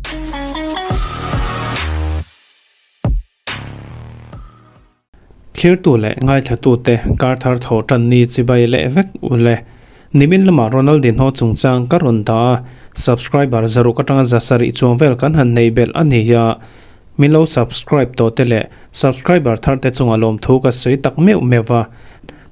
Thlirtu leh ngaithlatute kar thar thaw tan ni chibai leh vek u le. Nimin lamah Ronaldinho chungchang ka rawn dah a, subscriber zaruk atanga za sarih chuang vel kan han nei belh a ni a. Min lo subscribe tawh te leh subscriber thar te chunga lawmthu ka sawi tak meuh meuh va.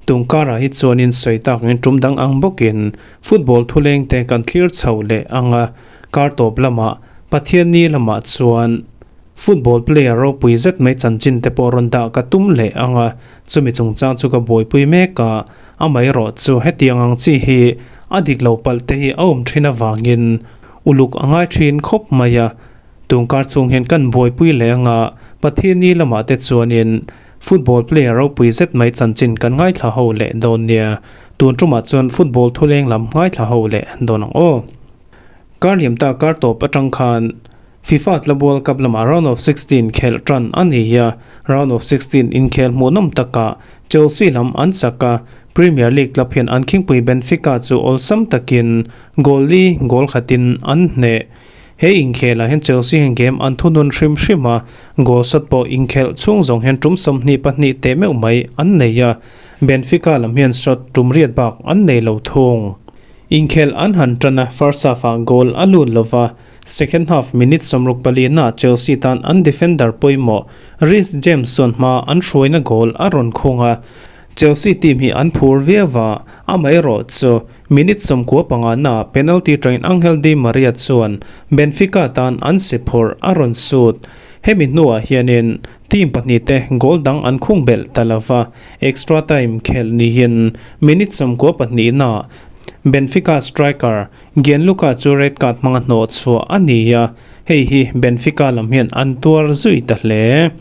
Tungkarah hi chuanin sawi tak in tum dang ang bawkin football thuleng te kan thlir chho leh ang a, kar tawp lamah Pathianni lamah chuan football player ropui zet mai chanchin te pawh rawn dah ka tum leh ang a, chumi chungchang chu ka buaipui mek a, amaherawh chu hetiang ang chi hi a dik lo palh te hi a awm thin avangin uluk a ngai thin khawp mai a. Tungkar chhung hian kan buaipui leh anga Pathianni lamah te chuanin football player ropui zet mai chanchin kan ngaithla ho leh dawn nia. Tun tumah chuan football thuleng lam ngaithla ho leh dawn ang aw. Kar hliam ta kar tawp atang khan FIFA Club World Cup lamah round of 16 khelh tan a ni a, round of 16 inkhel hmuhnawm takah Chelsea lam an chak a, Premier League club hian an khingpui Benfica chu awlsam takin goal li goal khatin an hneh. He inkhelah hian Chelsea hian game an thunun hrim hrim a, goal shot pawh inkhelh chhung zawng hian tum 22 teh meuh mai an nei a, Benfica lam hian shot tum riat bak an nei lo thung. Inkhelh an han tan a, first half-ah goal a lut lo va, second half minute 64 naah Chelsea tan an defender pawimawh Reece James chuan hma an hruaina goal a rawn khung a, Chelsea team hi an phur viau a, amaherawh chu Minute 95 na penalty train Angel Di Maria chuan Benfica tan an si phurh a rawn sut. Hemi hnuah hianin team pahnihte goal dang an khung belh ta lova, extra time khelh niin minute 92 na Benfica striker Gianluca chu red card hmanga hnawh chhuah a ni a, hei hi Benfica lam hian an tuar zui ta hle.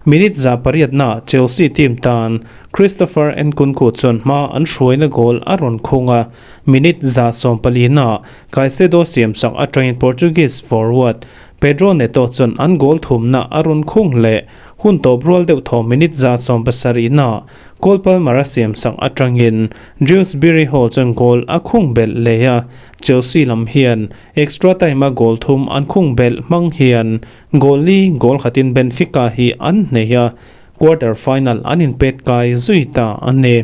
Minute 108 na Chelsea team tan Christopher Nkunku chuan hma an hruaina goal a rawn khung a, minute 114 na Caicedo siamsak atangin Portuguese forward Pedro Neto chuan an goal thumna a rawn khung leh. Hun tawp rual deuh thaw minute 17 na Cole Palmer a siamsak atangin Dewsbury Hall chuan goal a khung belh leh a, Chelsea lam hian extra time a goal thum an khung belh hmang hian goal li goal khatin Benfica hi an hneh a. Quarter final an inpet kai zui ta a ni.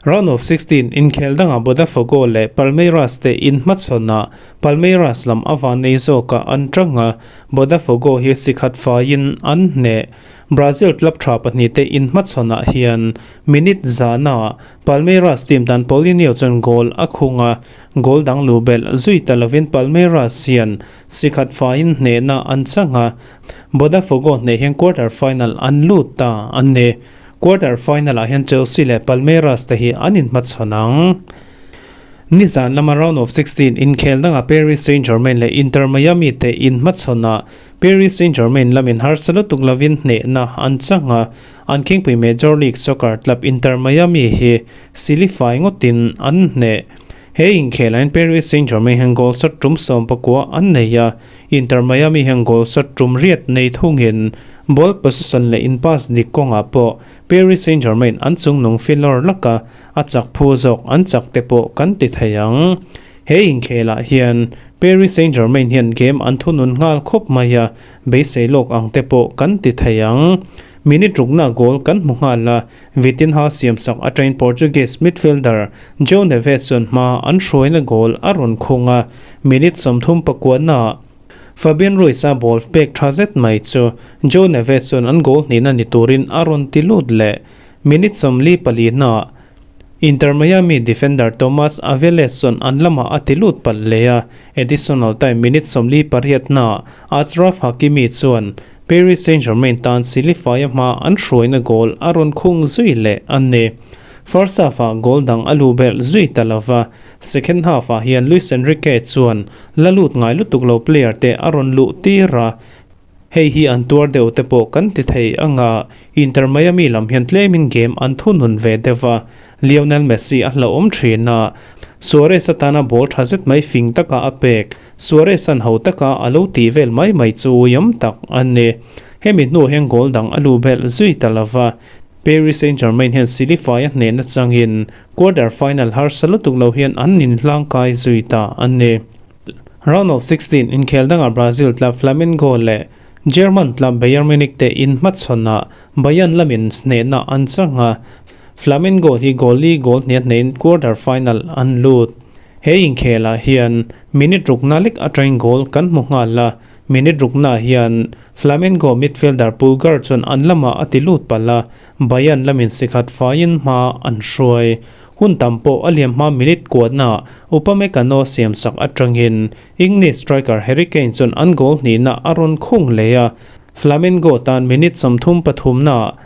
Round of 16 inkhel dangah Botafogo leh Palmeiras te inhmachhawn a, Palmeiras lam a van nei zawkah an tang a, Botafogo hi sikhat faiin an hneh. Brazil club tha pahnihte inhmachhawnah hian minute zahnaah Palmeiras team tan Paulinho chuan goal a khung a, goal dang luh belh zui ta lovin Palmeiras hian sikhat faiin hnehna an chang a, Botafogo hneh hian quarter final an lut ta a ni. Quarter final ah hian Chelsea leh Palmeiras te hi an inhmachhawn ang. Nizan lama round of 16 inkhel dangah Paris Saint-Germain leh Inter Miami te inhmachhawn ah Paris Saint-Germain lamin harsa lutuk lovin hnehna an chang a, an khingpui Major League Soccer club Inter Miami hi silifai ngawtin an hneh. He inkhel ah hian Paris Saint-Germain hian goal shot tum 19 an nei a, Inter Miami hian goal shot tum riat nei thungin ball possession leh in pass dik kawngah pawh Paris Saint-Germain an chungnung filawr laka a chak phu zawk an chak te pawh kan ti thei ang. He inkhelah hian Paris Saint-Germain hian game an thunun nghal khawp mai a, beisei lawk ang te pawh kan ti thei ang. Minute rukna goal kan hmu nghal a, Vitinha siamsak atangin Portuguese midfielder João Neves chuan hma an hruaina goal a rawn khung a, minute 39 naah Fabian Ruiz-a ball pek tha zet mai chu João Neves chuan an goal hnihna ni turin a rawn ti lut leh. Minute 44 naah Inter Miami defender Tomas Aviles chuan an lamah a ti lut palh leh a, additional time minute 48 naah Achraf Hakimi chuan Paris Saint-Germain tan Silifaia hma an hruaina goal a rawn khung zui leh a ni. First half-ah goal dang a luh belh zui ta lo va, second half-ah hian Luis Enrique chuan la lut ngai lutuk lo player te a rawn luh tir a, hei hi an tuar deuh te pawh kan ti thei anga Inter Miami lam hian tlemin game an thunun ve deuh va, Lionel Messi a hlauhawm thin a, Suarez atana ball tha zet mai fing taka a pek. Suarez an ho taka a lo tih vel mai mai chu uiawm tak a ni. Hemi hnuah hian goal dang a luh belh zui ta lo va, Paris Saint-Germain hian silifai a hnehna changin quarter final harsa lutuk lo hian an inhlangkai zui ta a ni. Round of 16 inkhel dangah Brazil club Flamengo leh German club Bayern Munich te inhmachhawn ah Bayern lamin hnehna an chang a, Flamengo hi goal li goal hniah hneiin quarter final an lut. He inkhelah hian minute rukna lek atangin goal kan hmu nghal a, minute ruknaah hian Flamengo midfielder Pulgar chuan an lamah a ti lut palh a, Bayern lamin sikhat faiin hma an hruai. Hun tam pawh a liam hma minute kuatnaah Upamecano siamsak atangin English striker Harry Kane chuan an goal hnihna a rawn khung leh a, Flamengo tan minute 33 naah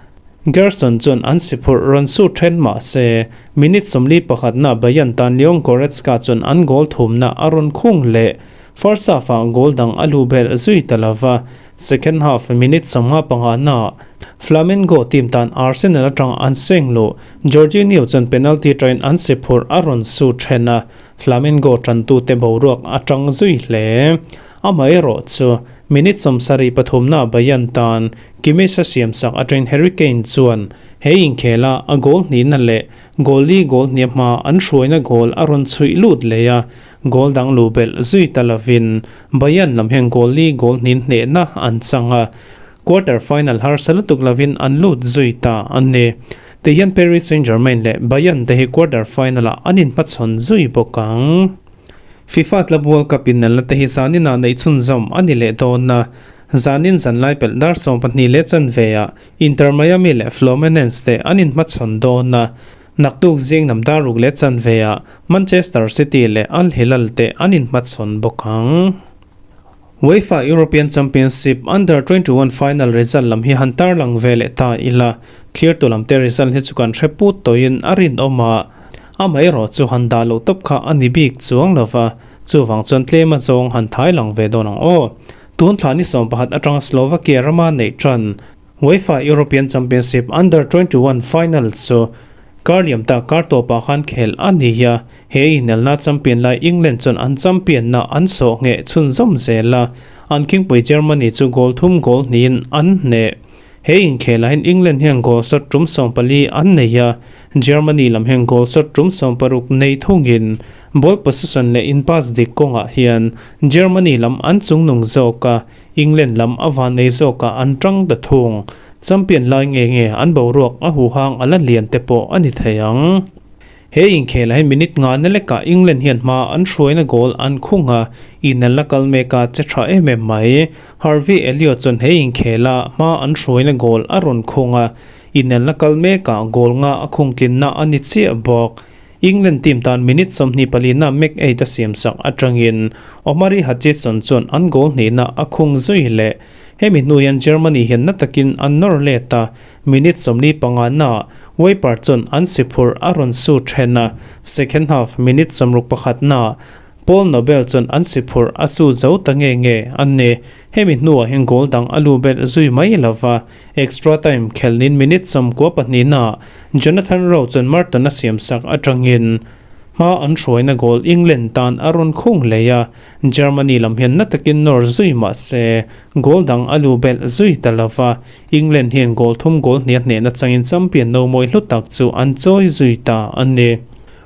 Gerson chuan an si phurh rawn su then mah se, minute 41 naah Bayern tan Leon Goretzka chuan an goal thumna a rawn khung leh. First half-ah goal dang a luh belh zui ta lova, second half minute 55 naah Flamengo team tan Arsenal atang an seng luh Jorginho chuan penalty atangin an si phurh a rawn su then a, Flamengo tantute boruak atang zui hle. Amaherawh chu minute 73 naah Bayern tan Kimmich a siamsak atangin Harry Kane chuan he inkhela a goal hnihna leh goal li goal hniah hma an hruaina goal a rawn chhuih lut leh a, goal dang luh belh zui ta lovin Bayern lam hian goal li goal hnin hnehna an chang a, quarter final harsa lutuk lovin an lut zui ta a ni. Tihian Paris Saint-Germain leh Bayern te hi quarter final ah an inhmachhawn zui bawk ang. FIFA Club World Cup inelna te hi zanin ah neih chhunzawm a ni leh dawn a, zanin zanlai pelh dar 12:15 ah Inter Miami leh Fluminense te an inhmachhawn dawn a, naktuk zing lam dar 6:15 ah Manchester City leh Al Hilal te an inhmachhawn bawk ang. UEFA European Championship Under 21 final result lam hi han tarlang ve leh ta ila, thlirtu lam te result hi chu kan hre put tawhin a rinawm a, amaherawh chu han dah loh tawp kha a ni bik chuang lova, chuvang chuan tlem a zawng han thai lang ve dawn ang aw. Tun thla ni 11 atanga Slovakia rama neih tan UEFA European Championship Under 21 final chu kar liam ta kar tawpah khan khel a ni a, he inelna champion lai England chuan an champion na an sawh ngheh chhunzawm zel a, an khingpui Germany chu goal thum goal hnihin an hneh. He inkhelah hian England hian goal shot tum 14 an nei a, Germany lam hian goal shot tum 16 nei thungin ball possession leh in pass dik kawngah hian Germany lam an chungnung zawk a, England lam a van nei zawkah an tang ta thung. Champion lai nge nge an boruak a huhang a la lian te pawh a ni thei ang. He inkhelah hian minute nga na lekah England hian hma an hruaina goal an khung a, inelna kal meka che tha em em mai. Harvey Elliott chuan he inkhela hma an hruaina goal a rawn khung a, inelna kal mekah goal nga a khung tlinna a ni chiah bawk. England team tan minute 24 na McAid a siamsak atangin Omari Hutchinson chuan an goal hnihna a khung zui leh. Hemi hnu hian Germany hian na takin an nawr let a, minute 45 na Wiper chuan an si phurh a rawn su then a, second half minute 61 na Paul Nobel chuan an si phurh a su zo ta nge nge an ni. Hemi hnuah hian goal dang a lu belh zui mai lova, extra time khelnin minute 92 na Jonathan Rowe chuan Merton a siamsak atangin hma an hruaina goal England tan a rawn khung leh a, Germany lam hian na takin nawr zui mah se goal dang a lu belh zui ta lova, England hian goal thum goal hniah hnehna changin champion no mawi hlu tak chu an chawi zui ta a ni.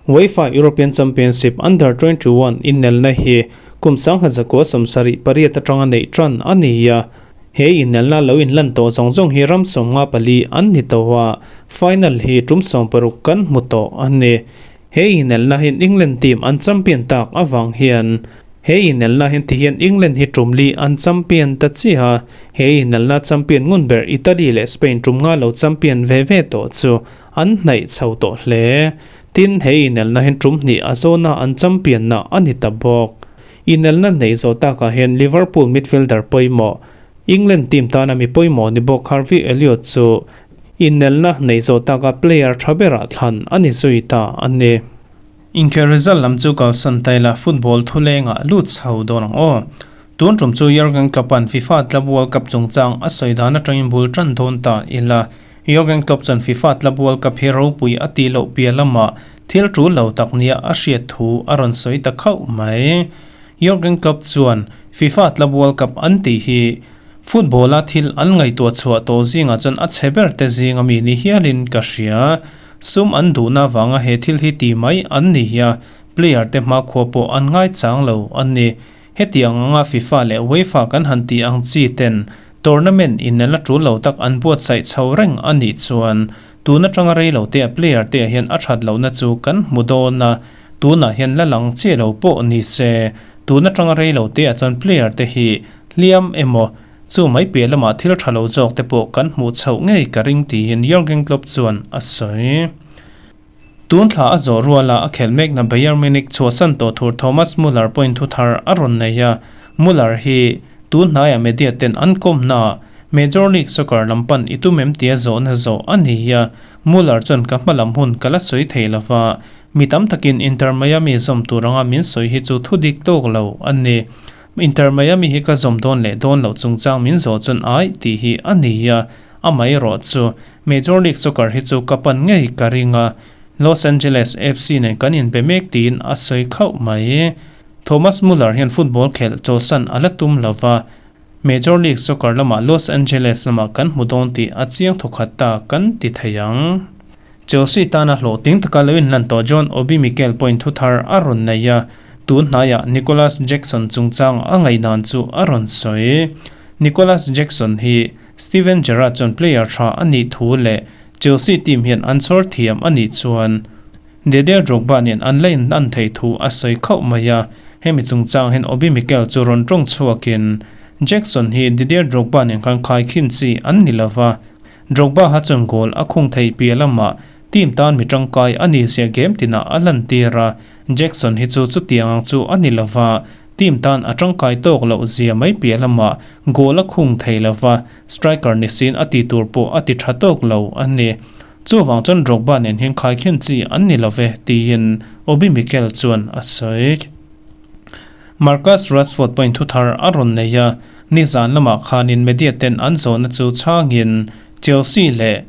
UEFA European Championship Under 21 inelna hi kum 1978 atanga neih tan a ni a, he inelna lo inlan tawh zawng zawng hi ram 54 an ni tawh a, final hi tum 60 kan hmu tawh a ni. He inelna hian England team an champion tak awang hian he inelna hian tihian England hi tum li an champion ta chiah a, he inelna champion ngun ber Italy leh Spain tum nga lo champion ve ve tawh chu an hnaih chho tawh hle. Tin he inelna hian tum hnih a zawna an champion na a ni ta bawk. Inelna nei zo takah hian Liverpool midfielder pawimawh England team tana mi pawimawh ni bawk Harvey Elliott chu inelna nei zo taka player tha berah thlan a ni zui ta a ni. Inkhel result lam chu kalsan taila football thulenga lut chho dawn ang aw. Tun tum chu Jurgen Klopp-a'n FIFA Club World Cup chungchang a sawi dan atangin bul tan dawn ta ila. Jurgen Klopp chuan FIFA Club World Cup hi ropui a tih loh piah lamah thil tul lo tak nia a hriat thu a rawn sawi ta khauh mai. Jurgen Klopp chuan FIFA Club World Cup an tih hi football a thil an ngaihtuah chhuah tawh zingah chuan a chhe ber te zinga mi ni hialin ka hria. Sum an duhna vanga he thil hi ti mai an ni hi a, player te hma khua pawh an ngai chang lo an ni. Hetiang anga FIFA leh UEFA kan han tih ang chi ten tournament inel a tul lo tak an buatsaih chho reng a nih chuan tun atanga rei lo te a player te ah hian a that lohna chu kan hmu dawn a, tunah hian la lang chiah lo pawh ni se tun atanga rei lo te ah chuan player te hi hliam emaw chu mai piah lamah thil tha lo zawk te pawh kan hmuh chhoh ngei ka ring tiin Jurgen Klopp chuan a sawi. Tun thla a zawh ruala a khelh mekna Bayern Munich chhuahsan tawh tur Thomas Muller pawhin thu thar a rawn nei a, Muller hi tun hnaiah media ten an kawmnaah Major League Soccer lam pan i tum em tia zawhna zawh a ni a, Muller chuan ka hma lam hun ka la sawi thei lova, mi tam takin Inter Miami zawm tur anga min sawi hi chu thu dik tawk lo a ni. Inter Miami hi ka zawm dawn leh dawn loh chungchang min zawh chuan aih tih hi a ni a, amaherawh chu Major League Soccer hi chu ka pan ngei ka ring a, Los Angeles FC nen kan inbe mek tiin a sawi khauh mai. Thomas Muller hian football khelh chawlhsan a la tum lo va, Major League Soccer lamah Los Angeles lamah kan hmu dawn tih a chiang thawkhat ta kan ti thei ang. Chelsea tana hlawhtling taka lo inhlan tawh John Obi Mikel pawhin thu thar a rawn nei a, tun hnaiah Nicolas Jackson chungchang a ngaihdan chu a rawn sawi. Nicolas Jackson hi Steven Gerrard chuan player tha a nih thu leh Chelsea team hian an chhawr thiam a nih chuan Didier Drogba nen an la in an theih thu a sawi khauh mai a, hemi chungchang hian Obi Mikel chu rawn tawng chhuakin Jackson hi Didier Drogba nen khan khaikhin chi an ni lova, Drogba ha chuan goal a khung theih piah lamah team tan mi tangkai a ni zia game tinah a lantir a, Jackson hi chu chutiang ang chu a ni lova, Team tan a tangkai tawk loh zia mai piah lamah goal a khung thei lova, striker ni sin a ti tur pawh a ti tha tawk lo a ni. Chuvang chuan Drogba nen hian khaikhin chi an ni love tiin Obi Mikel chuan a sawi. Marcus Rashford pawhin thu thar a rawn nei a, nizan lamah khanin media ten an zawhna chu chhangin Chelsea leh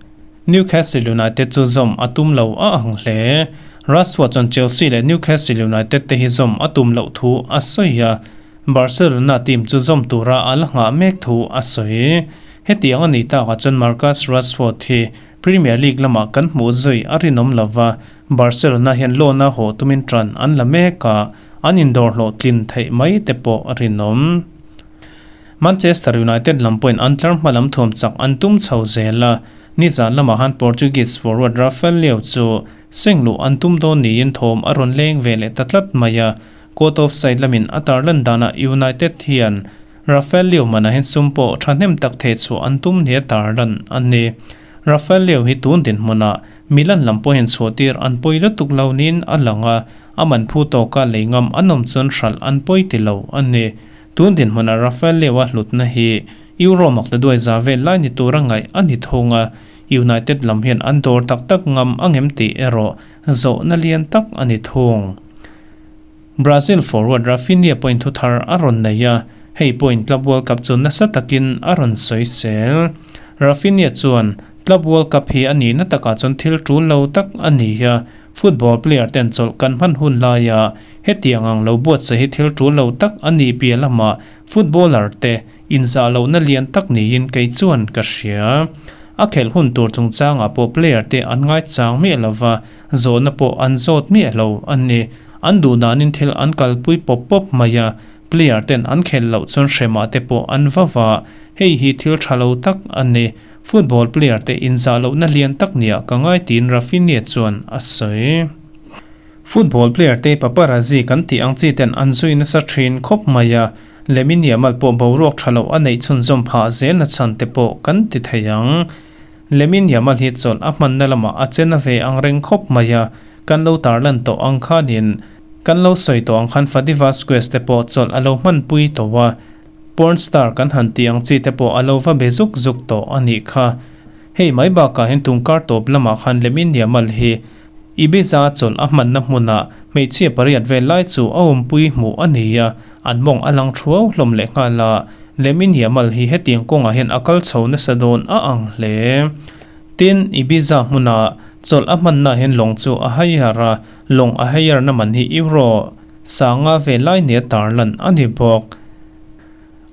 Newcastle United chu zawm a tum lo a ang hle. Rashford chuan Chelsea leh Newcastle United te hi zawm a tum loh thu a sawi a, Barcelona team chu zawm tura a la nghah mek thu a sawi. Hetiang a nih takah chuan Marcus Rashford hi Premier League lamah kan hmuh zui a rinawm lo va, Barcelona hian loan a haw tumin ṭan an la mek a, an indawr hlawhtlin theih mai te pawh a rinawm. Manchester United lam pawhin an tlar hma lam thuam chak an tum chho zel a, nizan lamah han Portuguese forward Rafael Leao chu seng luh an tum dawn niin thawm a rawn leng ve leh ta tlat mai a, court of side lamin a tarlan danah United hian Rafael Leao manah hian sum pawh thahnem tak theh chhuah an tum nia tarlan a ni. Rafael Leao hi tun dinhmunah Milan lam pawhin chhuahtir an pawi lutuk lo niin a lang a, a man phu tawka lei ngam an awm chuan hralh an pawi ti lo a ni. Tun dinhmunah Rafael Leao-a hlutna hi Euro mak ta duai za vel lai ni tura ngaih a ni thung a, United lam hian an dawr tak tak ngam a ngem tih erawh zawhna lian tak a ni thung. Brazil forward Raphinha pawhin thu thar a rawn nei a, hei pawhin Club World Cup chu nasa takin a rawn sawisel. Raphinha chuan, Club World Cup hi a nihna takah chuan thil tul lo tak a ni a, Football player ten chawlh kan hman hun laia hetiang ang lo buatsaih hi thil tul lo tak a nih piah lamah footballer te inzah lohna lian tak niin kei chuan ka hria. A khelh hun tur chungchangah pawh player te an ngaichang miah lova, zawhna pawh an zawt miah lo a ni. An duh danin thil an kalpui pawp pawp mai a, player ten an khelh loh chuan hremah te pawh an va va, hei hi thil tha lo tak a ni. Football player te inzah lohna lian tak nia ka ngai tiin Raphinha chuan a sawi. Football player te paparazzi kan tih ang chi ten an zui nasa thin khawp mai a, Lamine Yamal pawh boruak tha loh a neih chhunzawm phah zelna chhan te pawh kan ti thei ang. Lamine Yamal hi chawlh a hmanna lamah a che na ve ang reng khawp mai a, kan lo tarlan tawh ang khanin kan lo sawi tawh ang khan Fadi Vazquez te pawh chawlh a lo hmanpui tawh a, Porn star kan han tih ang chi te pawh a lo va be zuk zuk tawh a nih kha. Hei mai bakah hian tungkar tawp lamah khan Lamine Yamal hi Ibiza chawlh a hmanna hmunah hmeichhia pariat vel lai chu a awmpui hmuh a ni a, an mawng a lang thuau hlawm leh nghal a, Lamine Yamal hi hetiang kawngah hian a kal chho nasa dawn a ang hle. Tin, Ibiza hmuna chawlh a hmanna hian lawng chu a haiar a, lawng a haiarna man hi Euro Sanga ve lai nia tarlan a ni bawk.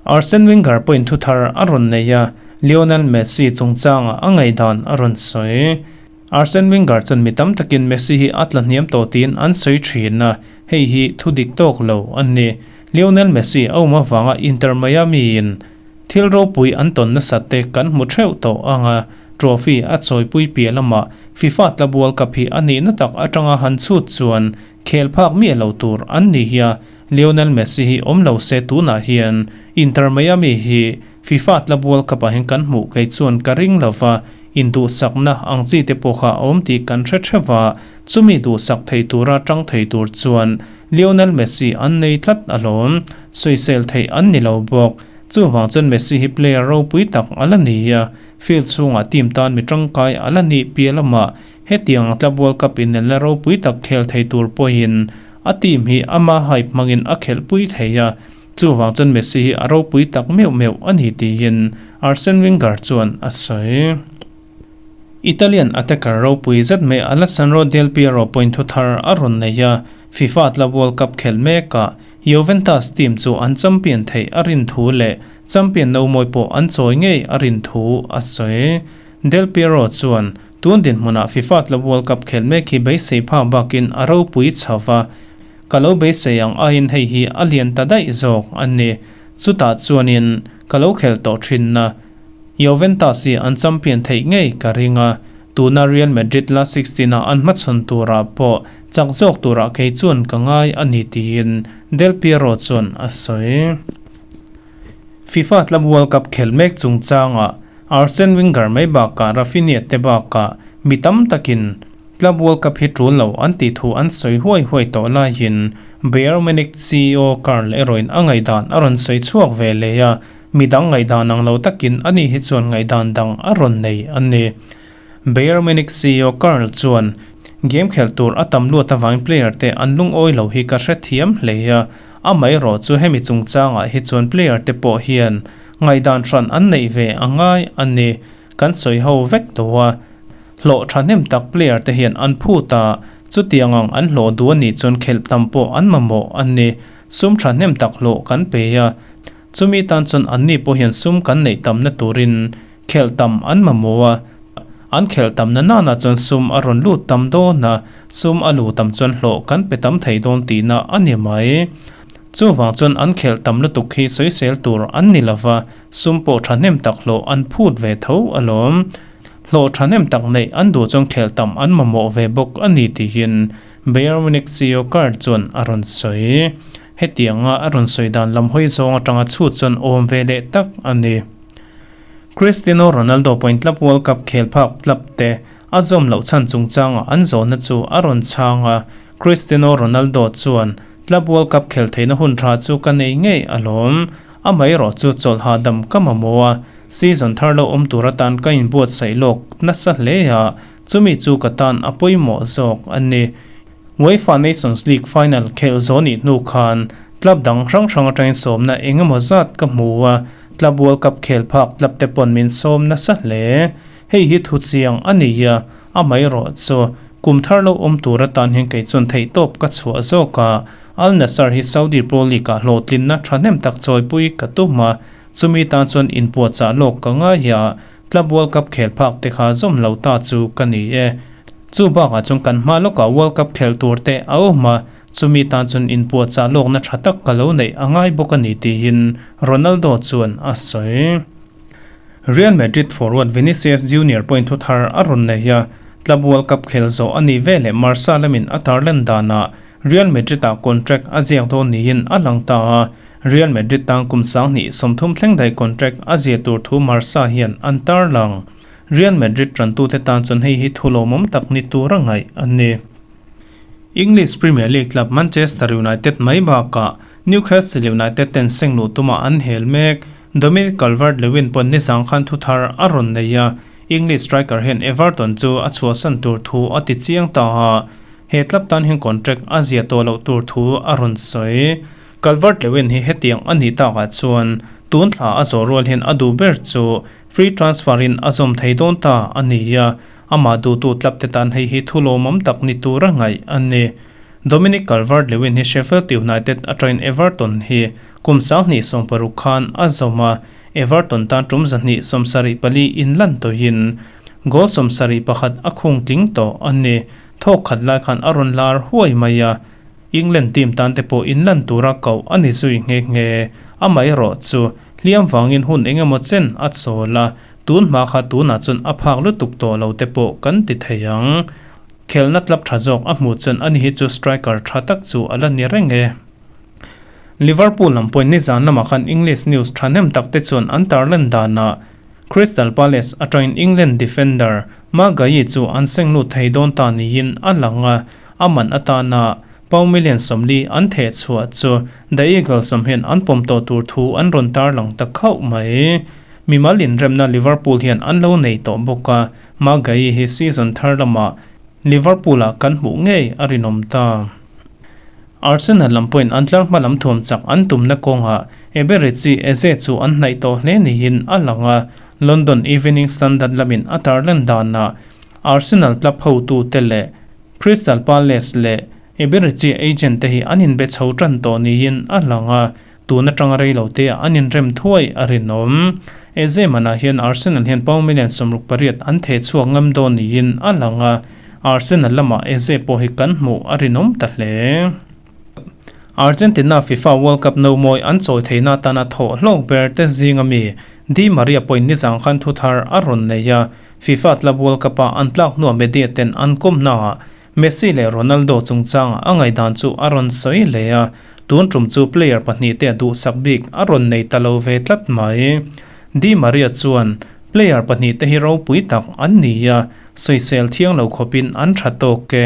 Arsene Wenger pawhin thu thar a rawn nei a, Lionel Messi chungchangah a ngaihdan a rawn sawi. Arsene Wenger chuan mi tam takin Messi hi a tla hniam tawh tiin an sawi thin a, hei hi thu dik tawk lo a ni. Lionel Messi a awm avanga Inter Miami-in thil ropui an tawn nasat te kan hmu theuh tawh ang a, trophy a chawipui piah lamah FIFA Club World Cup hi a nihna tak atanga han chhut chuan khel phak miah lo tur an ni hi a, Lionel Messi hi awm lo se tunah hian Inter Miami hi FIFA Club World Cup ah hian kan hmuh kei chuan ka ring lo va, induhsakna ang chi te pawh kha a awm tih kan hre theuh a, chumi duhsak thei tura tang thei tur chuan Lionel Messi an nei tlat alawm, sawisel theih an ni lo bawk. Chuvang chuan Messi hi player ropui tak a la ni a, field chhungah team tan mi tangkai a la nih piah lamah hetiang Club World Cup inelna ropui tak khel thei tur pawhin a team hi ama hype hmangin a khelhpui thei a, chuvang chuan Messi hi a ropui tak meuh meuh a ni tiin Arsene Wenger chuan a sawi. Italian attacker ropui zet mai Alessandro Del Piero point thu thar a rawn nei a, FIFA Club World Cup khelh mekah Juventus team chu an champion theih a rin thu leh champion no mawi pawh an chawi ngei a rin thu a sawi. Del Piero chuan, Tun dinhmunah FIFA Club World Cup khelh mek hi beisei phak bakin a ropui chho va, ka lo beisei ang aiin hei hi a lian ta daih zawk a ni. Chutah chuanin ka lo khelh tawh thinna Juventus hi an champion theih ngei ka ring a, tuna Real Madrid last 16 a an hmachhawn turah pawh chak zawk turah kei chuan ka ngai a ni tiin Del Piero chuan a sawi. FIFA Club World Cup khelh mek chungchangah Arsene Wenger mai bakah Rafinha te bakah mi tam takin Club World Cup hi tul lo an tih thu an sawi huai huai tawh laiin Bayern Munich CEO Karl erawhin a ngaihdan a rawn sawi chhuak ve leh a, Mi dang ngaihdan ang lo takin ani hi chuan ngaihdan dang a rawn nei a ni. Bayern Munich CEO Karl chuan, Game khelh tur a tam luat avangin player te an lungawi lo hi ka hrethiam hle a, amaherawh chu hemi chungchangah hi chuan player te pawh hian ngaihdan hran an neih ve a ngai a ni. Kan sawi ho vek tawh a, hlawh thahnem tak player te hian an phut a, chutiang ang an hlawh duh a nih chuan khelh tam pawh an mamawh a ni. Sum thahnem tak hlawh kan pe a, Chumi tan chuan anni pawh hian sum kan neih tamna turin khelh tam an mamawh a, an khelh tamna nana chuan sum a rawn lut tam dawn a, sum a luh tam chuan hlawh kan pe tam thei dawn tihna a ni mai. Chuvang chuan an khelh tam lutuk hi sawisel tur an ni lova, sum pawh thahnem tak hlawh an phut ve tho alawm. Hlawh thahnem tak neih an duh chuan khelh tam an mamawh ve bawk a ni tihin Bayern Munich CEO Kurt chuan a rawn sawi. Hetianga a rawn sawi dan lam hawi zawng atanga chhut chuan awm ve leh tak a ni. Cristiano Ronaldo pawhin Club World Cup khel phak club te a zawm loh chhan chungchangah an zawhna chu a rawn chhang a, Cristiano Ronaldo chuan, Club World Cup khel theihna hun tha chu ka nei ngei alawm. Amaherawh chu chawlh hahdam ka mamawh a, season thar lo awm tur atan ka inbuatsaih lawk nasa hle a, chumi chu ka tan a pawimawh zawk a ni. UEFA Nations League final khelh zawh nih hnu khan club dang hrang hrang atangin sawmna eng emaw zat ka hmu a, Club World Cup khel phak club te pawn min sawm nasa hle. Hei hi thu chiang a ni a, amaherawh chu kum thar lo awm tur atan hian kei chuan theihtawp ka chhuah zawk a, Al Nassr hi Saudi Pro League ah hlawhtlinna thahnem tak chawipui ka tum a, chumi tan chuan inpuahchah lawk ka ngai a, Club World Cup khel phak te kha zawm lo ta chu ka ni e. Chu bakah chuan kan hma lawkah World Cup khelh tur te a awm a, chumi tan chuan inpuahchah lawkna tha tak ka lo neih a ngai bawk a ni tiin Ronaldo chuan a sawi. Real Madrid forward Vinicius Junior pawhin thu thar a rawn nei a, Club World Cup khelh zawh a nih veleh Marca lamin a tarlan danah Real Madrid-ah contract a ziak dawn niin a lang ta a, Real Madrid tan kum 2030 thleng daih contract a ziah tur thu Marca hian an tarlang. Real Madrid tantute tan chuan hei hi thu lawmawm tak ni tura ngaih a ni. English Premier League club Manchester United mai bakah Newcastle United ten seng luh tuma an hel mek. Dominic Calvert-Lewin pawn nizang khan thu thar a rawn nei a, English striker hian Everton chu a chhuahsan tur thu a ti chiang ta a, he club tan hian contract a zia tawh loh tur thu a rawn sawi. Calvert-Lewin hi hetiang a nih takah chuan tun thla a zawh rual hian a duh ber chu Free transfer in a zawm thei dawn ta a ni a, amah duhtu club te tan hei hi thu lawmawm tak ni tura ngaih a ni. Dominic Calvert-Lewin hi Sheffield United atangin Everton hi kum 2016 khan a zawm a, Everton tan tum 274 inlan tawhin goal 71 a khung tling tawh a ni. Thawk khat lai khan a rawn lar huai mai a. England team tan te pawh inlan tura koh a ni zui nghe nghe. Amaherawhchu, hliam vangin hun engemaw chen a chawl a, tun hma kha tunah chuan a phak lutuk tawh lo te pawh kan ti thei ang. Khelhna tlap tha zawk a hmuh chuan ani hi chu striker tha tak chu a la ni reng e. Liverpool lam pawhin nizan lamah khan English news thahnem tak te chuan an tarlan danah Crystal Palace atangin England defender Marc Guehi chu an seng lut thei dawn ta niin a lang a, a man atana pound million 40 an theh chhuah chu The Eagles lam hian an pawm tawh tur thu an rawn tarlang ta khauh mai. Mimal inremna Liverpool hian an lo nei tawh bawk a, Marc Guehi hi season thar lamah Liverpool-ah kan hmuh ngei a rinawm ta. Arsenal lam pawhin an tlar hma lam thuam chak an tumna kawngah Eberechi Eze chu an hnaih tawh hle niin a lang a, London Evening Standard lamin a tarlan danah Arsenal club hotute leh Crystal Palace leh Eberechi agent te hi an inbe chho tan tawh niin a lang a, tun atanga reilote-ah an inrem thuai a rinawm. Eze manah hian Arsenal hian pound million 68 an theh chhuak ngam dawn niin a lang a, Arsenal lamah Eze pawh hi kan hmuh a rinawm ta hle. Argentina FIFA World Cup no mawi an chawi theihna atana thawh hlawk ber te zinga mi Di Maria pawhin nizang khan thu thar a rawn nei a, FIFA Club World Cup-a an tlak hnuah media ten an kawmnaah Messi leh Ronaldo chungchangah a ngaihdan chu a rawn sawi hle a, tun tum chu player pahnihte a duhsak bik a rawn nei ta lo ve tlat mai. Di Maria chuan, Player pahnihte hi ropui tak an ni a, sawisel thiang lo khawpin an tha tawk e.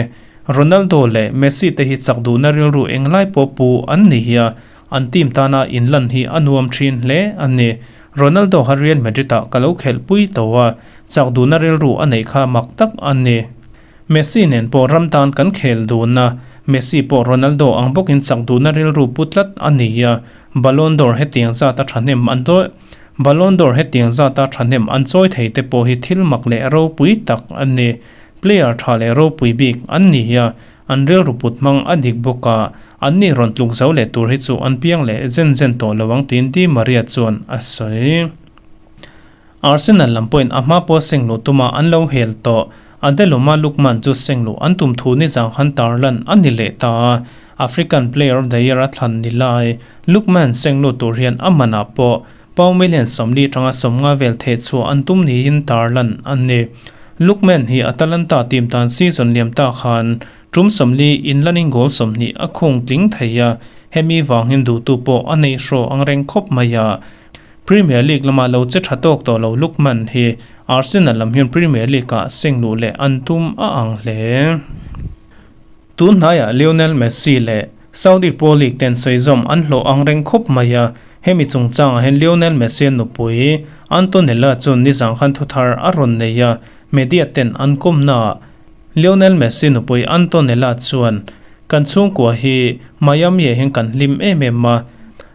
Ronaldo leh Messi te hi chak duhna rilru englai pawh pu an ni a, an team tana inlan hi a nuam thin hle a ni. Ronaldo kha Real Madrid-ah ka lo khelhpui tawh a, chak duhna rilru a neih kha mak tak a ni. Messi nen pawh ram tan kan khel dun a, Messi pawh Ronaldo ang bawkin chak duhna rilru pu tlat a ni a, Ballon d'Or hetiang zata thahnem an dawi Ballon d'Or hetiang zata thahnem an chawi thei te pawh hi thil mak leh ropui tak a ni. Player tha leh ropui bik an ni a, an rilru put hmang a dik bawk a, an ni rawn tluk zo leh tur hi chu an piang leh zen zen tawh lo ang tiin Di Maria chuan a sawi. Arsenal lam pawhin a hma pawh seng luh tuma an lo hel tawh. Adeloma Lookman chu seng luh an tum thu nizang khan tarlan a ni leh ta a, African Player of the Year a thlan ni lai. Lookman seng lut tur hian a manah pawh pound million 40 atanga 50 vel theh chhuah an tum niin tarlan a ni. Lookman hi Atalanta team tan season liam ta khan tum 40 inlanin goal 20 a khung tling thei a, hemi vang hian duhtu pawh a nei hraw angreng khawp mai a. Premier League lama lo che tha tawk tawh lo Lookman hi Arsenal lam hian Premier League-ah seng luh leh an tum a ang hle. Tun hnaiah Lionel Messi leh Saudi Pro League ten sawizawm an hlawh ang reng khawp mai a, hemi chungchangah hian Lionel Messi-a nupui Antonella chuan nizang khan thuthar a rawn nei a, media ten an kawmnaah Lionel Messi nupui Antonella chuan, Kan chhungkua hi Miami-ah hian kan hlim em em a,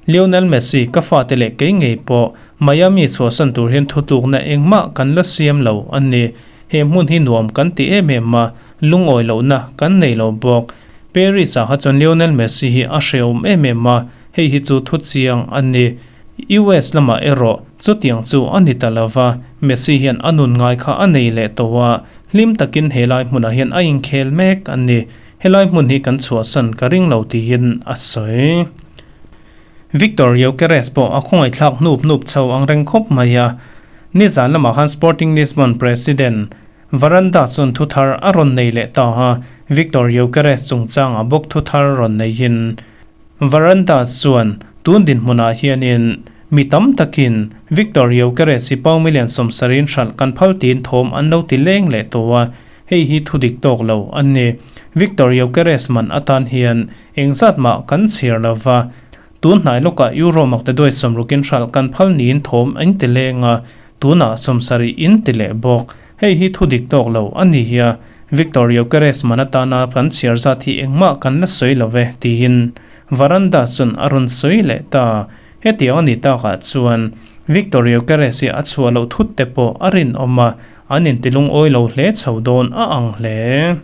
Lionel Messi ka fate leh kei ngei pawh Miami chhuahsan tur hian thutlukna engmah kan la siam lo a ni. He hmun hi nuam kan ti em em a, lungawi lohna kan nei lo bawk. Paris-ah kha chuan Lionel Messi hi a hrehawm em em a, hei hi chu thu chiang a ni. US lamah erawh chutiang chu a ni ta lo va, Messi hian a nun ngai kha a nei leh tawh a, hlim takin helai hmunah hian a inkhel mek a ni. Helai hmun hi kan chhuahsan ka ring lo tiin a sawi. Viktor Gyokeres pawh a khawngaihthlak hnup hnup chho ang reng khawp mai a. Nizan lamah khan Sporting Lisbon president Varandas chuan thu thar a rawn nei leh ta a, Viktor Gyokeres chungchangah bawk thu thar rawn neihin Varandas chuan tun dinhmunah hianin mi tam takin Viktor Gyokeres hi pound million 70 in hralh kan phal tiin thawm an lo ti leng leh tawh a, hei hi thu dik tawk lo a ni. Viktor Gyokeres man atan hian Engzat mah kan chhiar lo va, tun hnai lawkah Euro maktaduai 60 in hralh kan phal niin thawm an ti leng a, tunah 70 in ti leh bawk. Hei hi thu dik tawk lo a ni a, Viktor Gyokeres man atana kan chhiar zat hi engmah kan la sawi lo ve, tiin Varandas chuan a rawn sawi leh ta. Hetiang a ni takah chuan Viktor Gyokeres hi a chhuah loh thut te pawh a rinawm a, an intilungawi lo hle chho dawn a ang hle.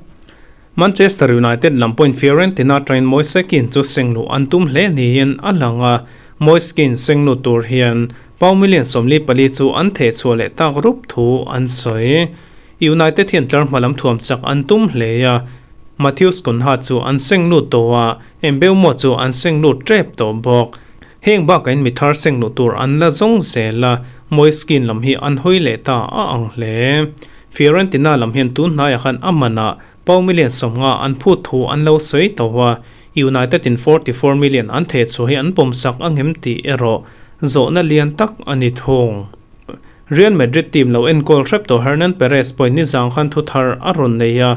Manchester United lam pawhin Fiorentina atangin Moise Kean chu seng luh an tum hle niin a lang a, Moise Kean seng lut tur hian pound million 44 chu an theh chhuah leh tak rup thu an sawi. United hian tlar hma lam thuam chak an tum hle a, Matheus Cunha chu an seng lut tawh a, Mbeumo chu an seng lut tep tawh bawk. Heng bakah in mi thar seng luh tur an la zawng zel a, Moise Kean lam hi an hawi leh ta a ang hle. Fiorentina lam hian tun hnaiah khan a manah Pau million 50 an phut thu an lo sawi tawh a, United in 44 million an theh chhuah hi an pawmsak a ngem tih erawh zawhna lian tak a ni thung. Real Madrid team lo enkawl hrep tawh Hernan Perez pawhin nizang khan thu thar a rawn nei a,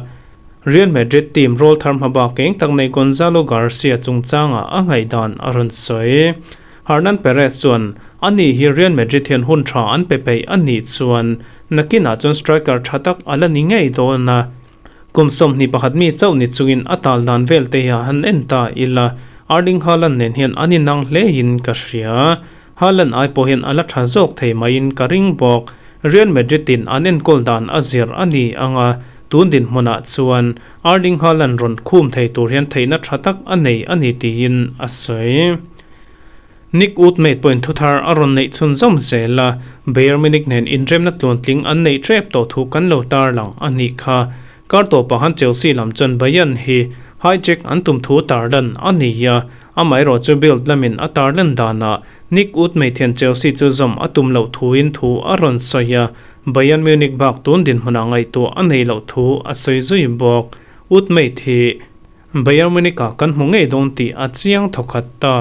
Real Madrid team rawl thar hma bak eng tak nei Gonzalo Garcia chungchangah a ngaihdan a rawn sawi. Hernan Perez chuan, Ani hi Real Madrid hian hun tha an pe peih a nih chuan nakinah chuan striker tha tak a la ni ngei dawn a. Kum 21 mi chauh ni chungin a tal dan vel te hi a han en ta ila, Erling Haaland nen hian an inang hlein ka hria. Haaland ai pawh hian a la tha zawk thei maiin ka ring bawk. Real Madrid in an enkawl dan a zir a ni ang a, tun dinhmunah chuan Erling Haaland rawn khum thei tur hian theihna tha tak a nei a ni tiin a sawi. Nick Woodmate pawhin thuthar a rawn neih chhunzawm zel a, Bayern Munich nen inremna tluantling an neih tep tawh thu kan lo tarlang a nih kha. Kar tawpah khan Chelsea lam chuan Bayern hi hijack an tum thu tarlan a ni a, amaherawh chu Bild lamin a tarlan danah Nick Woodmate hian Chelsea chu zawm a tum loh thuin thu a rawn sawi a, Bayern Munich bak tun dinhmunah ngaihtuah a neih loh thu a sawi zui bawk. Woodmate hi. Bayern Munich-ah kan hmu ngei dawn tih a chiang thawkhat ta.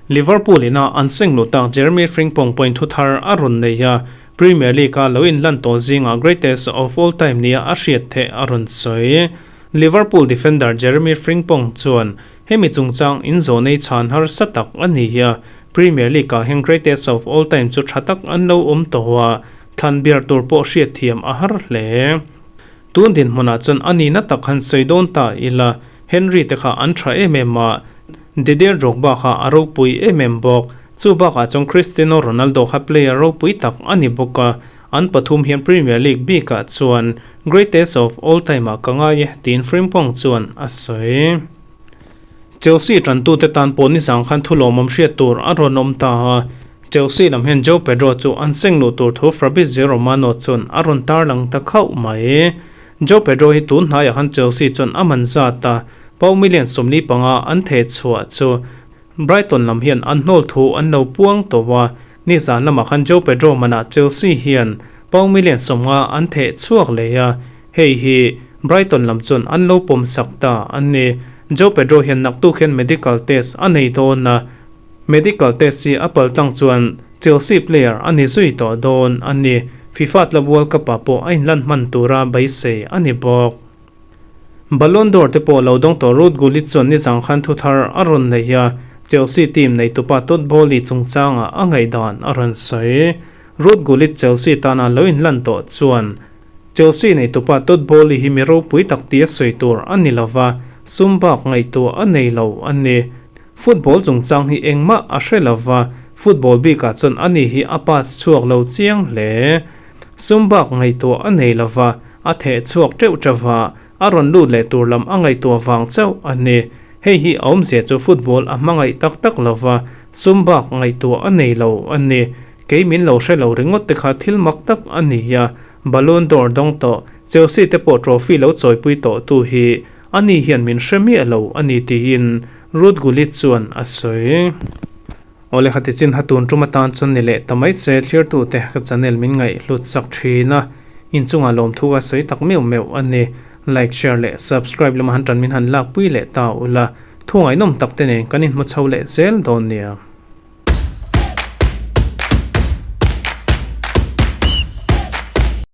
Liverpool ina an seng luh tak Jeremy Frimpong pawhin thu thar a rawn nei a, Premier League-a lo inlan tawh zingah greatest of all time nia a hriat theih a rawn sawi. Liverpool defender Jeremy Frimpong chuan hemi chungchang inzawh nei chhan harsa tak a ni a, Premier League-ah hian greatest of all time chu tha tak an lo awm tawh a, thlan biar tur pawh hriatthiam a har hle. Tun dinhmunah chuan a nihna tak han sawi dawn ta ila, Henry te kha an tha em em a, Didier Drogba kha a ropui em em bawk. Chu bakah chuan Cristiano Ronaldo kha player ropui tak a ni bawk a, an pathum hian Premier League bikah chuan greatest of all time ah ka ngai e, tiin Frimpong chuan a sawi. Chelsea tantute tan pawh nizang khan thu lawmawm hriat tur a rawn awm ta a, Chelsea lam hian Joao Pedro chu an seng luh tur thu Fabrizio Romano chuan a rawn tarlang ta khauh mai. Joao Pedro hi tun hnaiah khan Chelsea chuan a man zat a, pau million 45 an theh chhuah chu Brighton lam hian an hnawl thu an lo puang tawh a, nizan lamah khan Joao Pedro manah Chelsea hian pau million 50 an theh chhuak leh a, Hei hi Brighton lam chuan an lo pawm sak ta a ni. Joao Pedro hian naktuk hian medical test a nei dawn a, medical test hi a paltlang chuan Chelsea player a ni zui tawh dawn a ni. FIFA Club World Cup ah pawh a inlan hman tura beisei a ni bawk. Ballon d'Or te pawh lo dawng tawh Ruud Gullit chuan nizang khan thu thar a rawn nei a, Chelsea team neitupa Todd Boehly chungchangah a ngaihdan a rawn sawi. Ruud Gullit Chelsea tana lo inlan tawh chuan Chelsea neitupa Todd Boehly hi mi ropui tak tia sawi tur a ni lova, sum bak ngaihtuah a nei lo a ni. Football chungchang hi engmah a hre lova, football bikah chuan ani hi a pass chhuak lo chiang hle. Sum bak ngaihtuah a nei lova, a theh chhuak teuh teuh va, a rawn lut leh tur lam a ngaihtuah vang chauh a ni. Hei hi a awmzia chu football a hmangaih tak tak lova, sum bak ngaihtuah a nei lo a ni. Kei min lo hre lo ringawt te kha thil mak tak a ni a, Ballon d'Or dawng tawh, Chelsea te pawh trophy lo chawipui tawh tu hi ani hian min hre miah lo a ni tiin Ruud Gullit chuan a sawi. Awle khati chin ha tun tum atan chuan ni leh ta mai se thlirtute ka channel min ngaih hlut sak thin a, inchungah lawmthu a sawi tak meuh meuh a ni. Like, share leh subscribe lama han tan min han lakpui leh ta ula, thu ngaihnawm tak te nen kan inhmu chho leh zel dawn nia.